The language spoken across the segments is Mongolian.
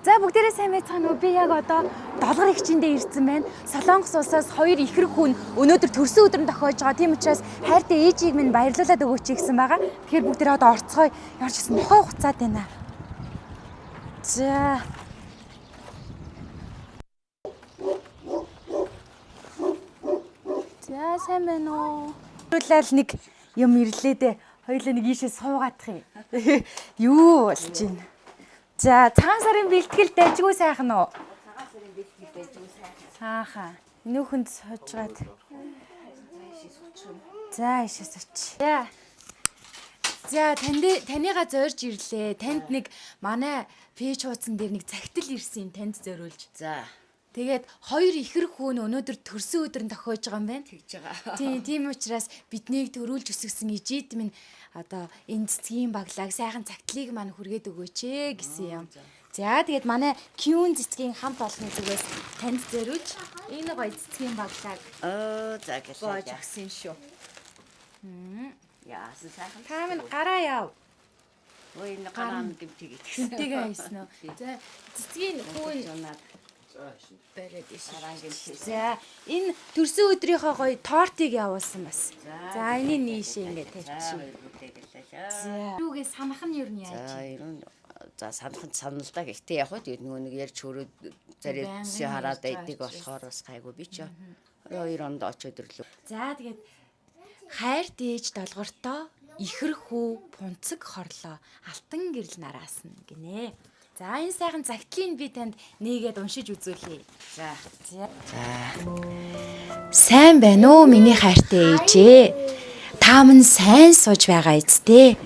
За бүгдээрээ сайн байцгаана уу? Би яг одоо Долгор эгчиндээ ирсэн байна. Солонгос улсаас хоёр ихэр хүн өнөөдөр төрсөн өдөр нь тохиож байгаа. Тийм учраас хайртай ээжийг минь баярлуулад өгөөч гэсэн байгаа. Тэгэхээр бүгдээрээ одоо орцгоё. Ямар ч гэсэн нохой хуцаад байна. За. За сайн байна уу? Хоёулаа л нэг юм ирлээ дээ. Хоёулаа нэг ийшээ суугаадах юм. Юу болж байна? За цагаан сарын бэлтгэл дайжгүй сайхан уу? Цагаан сарын бэлтгэл дайжгүй сайхан. Саахан. Нүүхэнд суужгаад. За ийшээ сууч. За. За танд таныгаа зорж ирлээ. Танд нэг манай пэйж хуудсан дээр нэг цагтл ирсэн юм танд зориулж. За Тэгээд хоёр ихэр хүүн өнөөдөр төрсөн өдөр нь тохиож байгаа юм байна. тэгж байгаа. Тийм, тийм учраас биднийг төрүүлж өсгсөн ижид минь одоо энэ цэцгийн баглааг сайхан цагтлыг маань хүргээд өгөөч ээ гэсэн юм. За тэгээд манай Кюн цэцгийн хамт олонны зүгээс танд зориулж энэ гоё цэцгийн баглааг Оо за боож гэлээ. өгсөн шүү. Яасан сайхан. Та минь гараа яв. Ой энэ гараа гэмтиг гэсэн. Гэмтэйгээ хайсан уу? За цэцгийн хүүн Жунаад бариад иш. гараа гэмтиг. За энэ төрсөн өдрийнхөө гоё тортыг явуулсан бас. За энийг нийшээ ингээд тавьчих. тавьчих. За юугээ санах нь юу нь яаж? За ер нь за санах нь санал да. Гэхдээ яг хөө нөгөө нэг ярьж хөрөө Байнгын зарим хараад ярьж байгаа байдаг болохоор бас гайгүй би ч 22 онд очиод ирлээ. За тэгээд хайр дээж долгортоо ихэр хүү пунцэг хорлоо алтан гэрэл нараасна гинэ. За энэ сайхан загтлыг би танд нээгээд уншиж үзүүлье. За. За. За. Сайн байна уу миний хайртай ээжээ. Та минь сайн сууж байгаа эцтэй.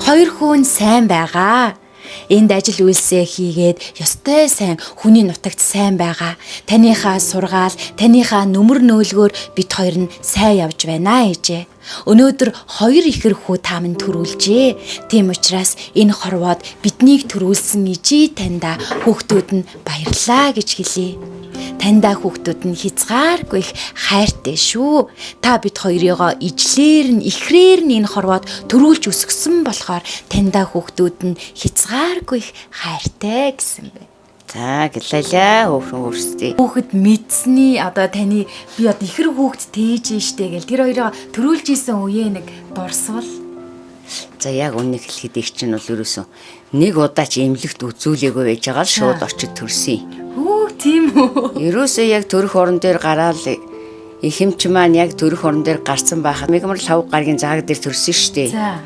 Хоёр хүүн сайн байгаа. Энд ажил үйлсээ хийгээд ёстой сайн хүний нутагт сайн байгаа. Таныхаа сургаал, таныхаа нүмер нөөлгөөр бид хоёр нь сайн явж байна ээжээ. Өнөөдөр хоёр ихэр хүү та минь төрүүлжээ. Тийм учраас энэ хорвоод биднийг төрүүлсэн ижий таньда хүүхдүүд нь баярлаа гэж хэлье. Таньда хүүхдүүд нь хязгааргүй их хайртай шүү. Та бид хоёрыгоо ижлээр нь ихрээр нь энэ хорвоод төрүүлж өсгсөн болохоор таньда хүүхдүүд нь хязгааргүй их хайртай гэсэн бэ. За гэлээ хөөхөн хөрсдөө. Хүүхэд мэдсэний одоо таны би одоо ихэр хүүхд тээж штэ гэл тэр хоёроо төрүүлж исэн үеэ нэг дурсвал За яг үннийг хэлэхэд их чинь бол ерөөсөн нэг удаа ч эмнэлэгт үзүүлээгүй байж байгаа л шууд очиж төрсөн. Хүү тийм үү. Ерөөсөө яг төрөх орон дээр гараал их хэмч маань яг төрөх орон дээр гарсан байхад мегмар лав гаргийн зааг дээр төрсөн шүү дээ. За.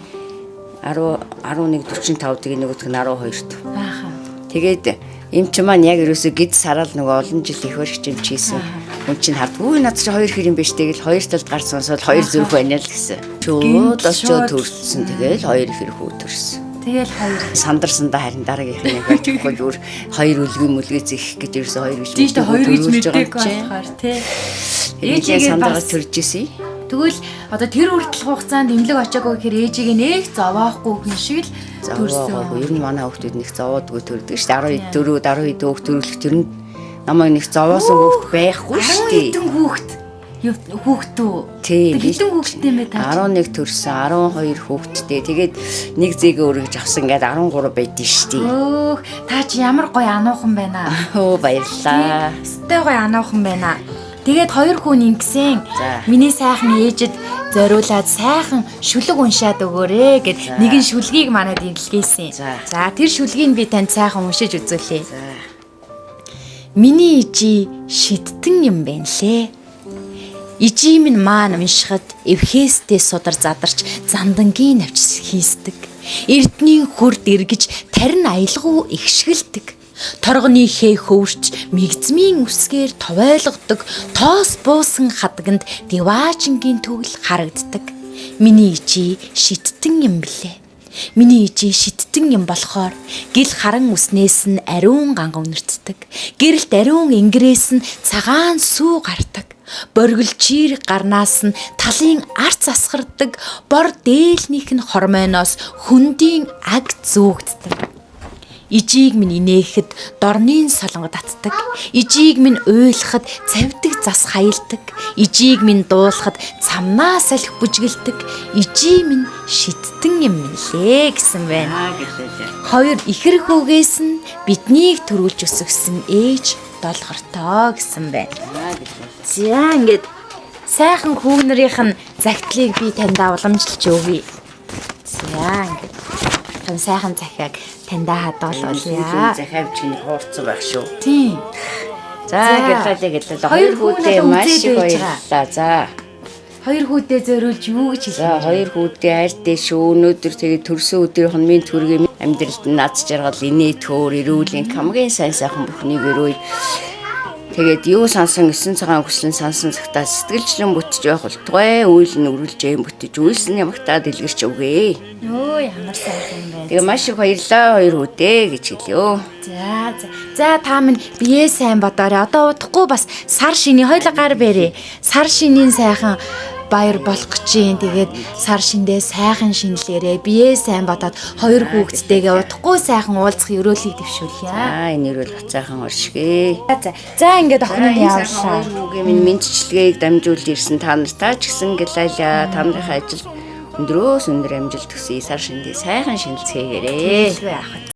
10 11:45 дгийг нөгөөх нь 12-т. Ааха. Тэгээд эмч маань яг ерөөсөө гид сараал нөгөө олон жил их өрч эмч хийсэн. Хүн чинь хардгүй над чи хоёр хэр юм биш тэгэл хоёр талд гарч сонсоод хоёр зүрх байна л гэсэн. Шууд очиод төрсөн. Тэгэл хоёр хэр хүү төрсөн. Тэгэл хоёр. Сандарсандаа харин дараагийнх нь яг байхгүй зүгээр хоёр үлгий мүлгээ зэх гэж ерөөсөө хоёр гэж Тийм шүү дээ хоёр гэж төрүүлж байгаа юм мэдээгүй чинь. болохоор тий. Ээжигээ Ээжигээ сандаргаа бас төрж исэн. Тэгвэл одоо тэр хүртэл хугацаанд эмнэлэг очиагүй гэхээр ээжигээ нэг зовоохгүй хүн шиг л төрсөн. Зовоогоогүй. Ер нь манай хүүхдүүд нэг зовоодгүй төрдөг шүү дээ. 14 12 хүүхд төрүүлэх тэр нь намайг нэг зовоосон хүүхд байхгүй шүү 10 дээ. хэдэн хүүхд хүүхд үү? Тийм. Тэг хэдэн хүүхэдтэй юм бэ та? 11 төрсөн, 12 хүүхэдтэй. Тэгээд нэг зээгээ өргөж авсан ингээд 13 байдэн шүү дээ. Өөх та чи ямар гоё ануухан байна. Өө баярлаа. Өстэй гоё ануухан байна. Тэгээд хоёр хүн ингэсэн. За. Миний сайхан ээжэд зориулаад сайхан шүлэг уншаад өгөөрэй гэд нэгэн шүлгийг манад эвлэгээсэн. За. За тэр шүлгийг би танд сайхан уншиж үзүүлье. За. Миний ижи шидтэн юм байна лээ. Ижи минь маань уншихад эвхээстэй судар задарч зандангийн навч хийсдэг. Эрдний хурд эргэж тарин аялгау ихшгэлдэг. Торгоны хээ хөвөрч мэгзмийн үсгээр товойлгодог тоос буусан хадагнд диваажингийн төгөл харагддаг. Миний ижи шидтэн юм блээ. Миний ижи шидтэн юм болохоор гил харан үснээс нь ариун ганга үнэртдэг. Гэрэлт ариун ингэрээс нь цагаан сүү гардаг. Боргилчир гарнаас нь талын арц асгардаг. Бор дээлнийх нь хормойноос хөндийн аг зүүгддэг. Ижийг минь инээхэд дорнын солонго татдаг. Ижийг минь уйлахад цавдаг зас хаялдаг. Ижийг минь дуулахад цамнаас алх бүжгэлдэг. Ижий минь шиттэн юм минь лээ гэсэн байна. Аа гэлээ. Хоёр ихэр хүүгээс нь биднийг төрүүлж өсгсөн ээж долгортой гэсэн байна. Аа гэлээ. За ингээд сайхан хүүгнэрийнх нь загтлыг би таньдаа уламжилж өгье. За ингээд хан сайхан захиаг таньдаа хадгалуулъя. Захиа бичгийн хуурцсан байх шүү. Тийм. За За. гэлээ гэлээ. Хоёр Хоёр хүү хүүдээ надад маш үзээд их байж байгаа. баярлалаа. За. Хоёр хүүдээ зориулж юу гэж хэлэх За вэ? хоёр хүүдээ хайртай шүү. Өнөөдөр тэгээд төрсөн өдрийнх нь минь төргий амьдралд нь над жаргал, инээд хөөр, эрүүл энх хамгийн сайн сайхан бүхнийг өрөөе. Тэгээд юу сансан 9 цагаан хүслэн сансан цагтаа сэтгэлжлэн бүтэж байх болтугай. Үйл нь үргэлж юм бүтэж, үйлс нь ямагтаа дэлгэрч өгье. Өө ямар сайхан юм бэ. Тэгээ маш их баярлалаа хоёр хүүдээ гэж хэлье. За за. За та минь бие сайн бодоорой. Одоо удахгүй бас сар шиний хоёлаа гар бэрээ. Сар шинийн сайхан баяр болох гэж юм. Тэгээд сар шиндээ сайхан шинэлээрээ бие сайн бодоод хоёр хүүхэдтэйгээ удахгүй сайхан уулзах өрөөлийг дэвшүүлье. Аа энэ өрөөл буцаахан оршигэ. За за. За ингээд охин нь явлаа. Хоёр хүүгийн минь мэдчилгээг дамжуулж ирсэн та нартай ч гэсэн гэлайлаа. Та нарын ажил өндрөөс өндөр амжилт хүсье. Сар шиндээ сайхан шинэлцгээгээрэй. Тэгэлгүй яах вэ?